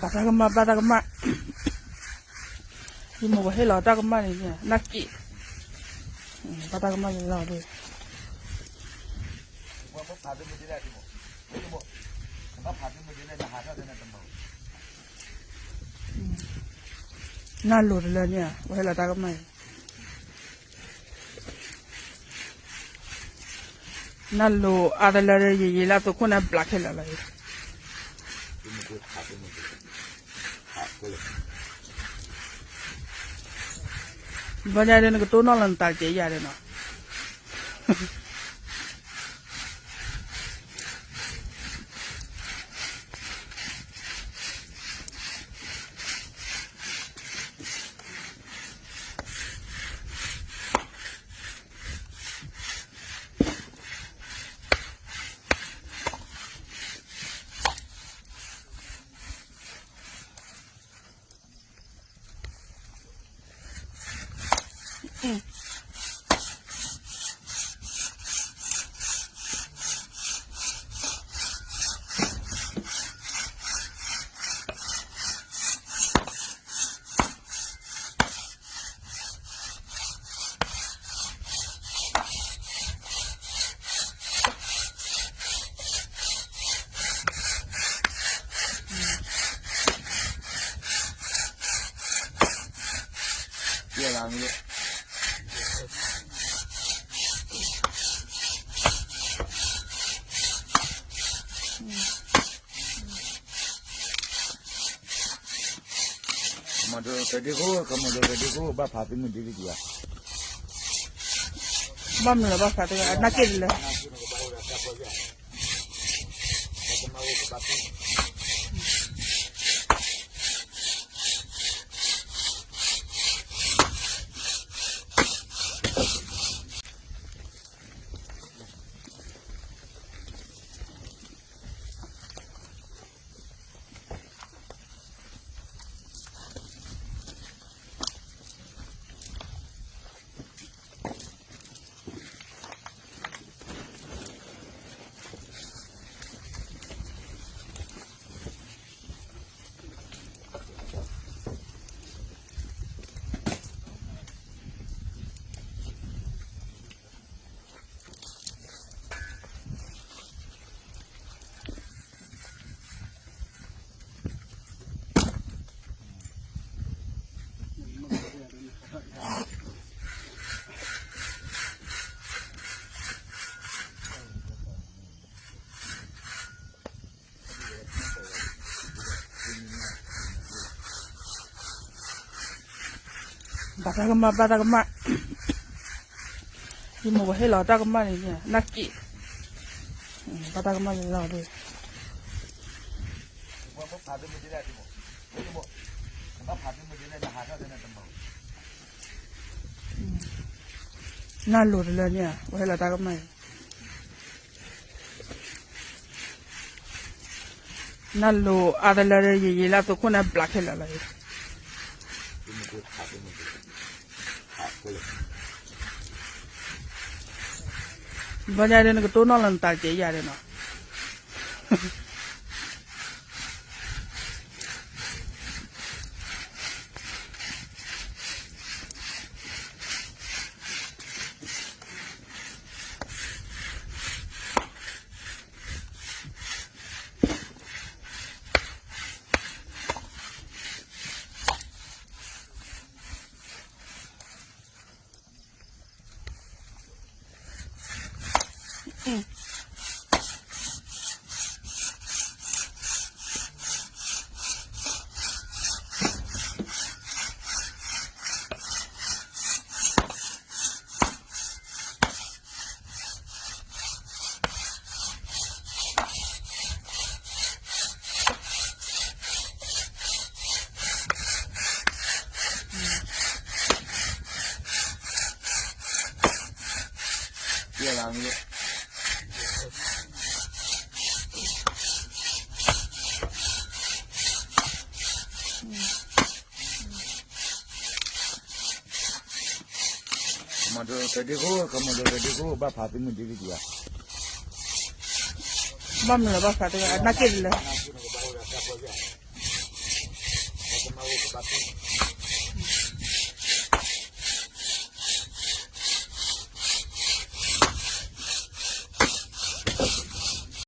ဘၣ်တၢ်ကမၣ် ဘၣ်တၢ်ကမၣ်, ယမိၢ်ကဟ့ၣ်လီၤတၢ်ကမၣ်န့ၣ် နၢ်က့ၣ်, ဘၣ်တၢ်ကမၣ်န့ၣ်လီၤဒီး, နၢ်လိၤတလၢန့ၣ် ပှၤဟ့ၣ်လီၤတၢ်ကမၣ်အံၤ နၢ်လိၤအါတလၢ ယယံာ်လၢအသိခိၣ်န့ၣ် ဘျးခဲလၢာ်လီၤ. ဘျီညါဒီး နကတိၢ်နီၣ်လီၤနသးကဲယၤဒီးနီၤ. Kama do tadi ko, kama do tadi ko, ba pha tu mu di di ya. Ba mu la ba pha tu, na ke le.ဘၣ်တၢ်ကမၣ် ဘၣ်တၢ်ကမၣ်, ယမိၢ်ကဟ့ၣ်လီၤတၢ်ကမၣ်န့ၣ် နၢ်က့ၣ်, ဘၣ်တၢ်ကမၣ်န့ၣ်လီၤဒီး နၢ်လိၤတလၢန့ၣ် ပှၤဟ့ၣ်လီၤတၢ်ကမၣ်အံၤ နၢ်လိၤအါတလၢ ယယံာ်လၢအသိခိၣ်န့ၣ် ဘျးခဲလၢာ်လီၤ. ဘျီညါဒီး နကတိၢ်နီၣ်လီၤနသးကဲယၤဒီးနီၤ. ကမၤဒိတဒ့ဖိ ကမၤဒိတဒ့ဖိ ဘၣ်ဖးသ့မုၢ်ဒ့လံဒံးဧါ, ဘၣ်မနုၤလၢဘၣ်ဖးတဂၤ အနၢ်က့ၣ်တလၢ